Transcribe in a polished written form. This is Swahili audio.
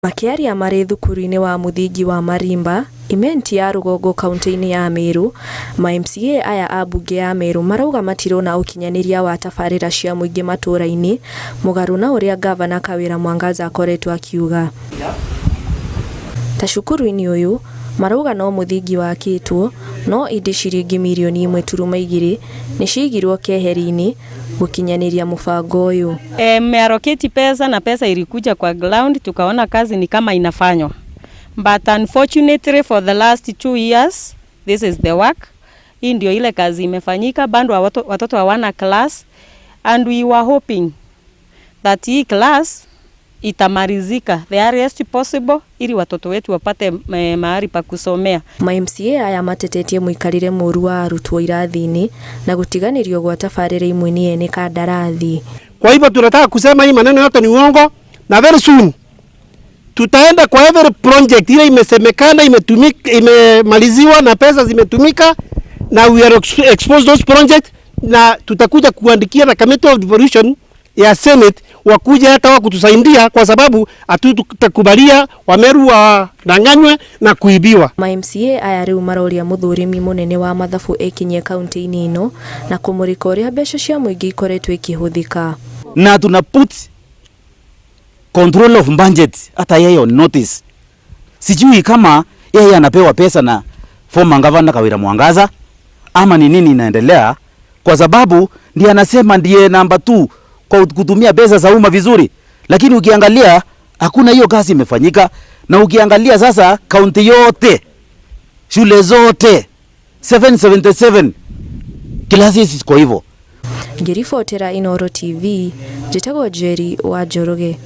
Makĩaria marĩ thukuru-inĩ wa mũthingi wa Marimba, Imenti ya rũgongo kauntĩ-inĩ ya Meru, ma MCA aya a mbunge ya Meru marauga matirona ũkinyanĩria wa tabarĩra cia mũingĩ matũra-inĩ mũgarũ na ũrĩa ngavana Kawĩra Mwangaza akoretwo akiuga. Ta cukuru-inĩ ũyũ, marauga no mũthingi wakĩtwo no ĩndĩ ciringi mirioni 1.2 nĩciigirwo keheri-inĩ gũkinyanĩria mũbango ũyũ. Mmeallocate pesa na pesa ilikuja kwa ground, tukaona kazi ni kama inafanywa, but unfortunately for the last 2 years this is the work. Hii ndio ile kazi imefanyika, bado watoto hawana class and we were hoping that hii class itamalizika the earliest possible ili watoto wetu wapate mahali pa kusomea. Ma MCA aya matetetie mũikarĩre mũru wa arutwo irathi-inĩ na gũtiganĩrio gwa tabarĩra imwe nĩ ene kandarathi. Kwa hivyo tunataka kusema hii maneno yote ni uongo, na very soon tutaenda kwa every project ile imesemekana imetumika, imemaliziwa na pesa zimetumika, na we are expose those project, na tutakuja kuandikia na committee of devolution ya Senate wakuja hata wa kutusaidia, kwa sababu hatutakubalia Wameru wadanganywe na kuibiwa. Ma MCA aya rĩu maroria mũthũrimi mũnene wa mathabu ekinyie kaunti-inĩ ĩno na kũmũrĩka ũrĩa mbeca cia mũingĩ ikoretwo ikĩhũthĩka. Na tuna put control of budget hata yeye on notice. Sijui kama yeye anapewa pesa na former governor Kawira Mwangaza ama ni nini inaendelea, kwa sababu ndiye anasema ndiye namba 2 kwa kutumia pesa za umma vizuri, lakini ukiangalia hakuna hiyo kazi imefanyika. Na ukiangalia sasa kaunti yote shule zote 777 classes ziko hivyo. Ngĩribotera Inooro TV, njĩtagwo Njeri wa Njoroge.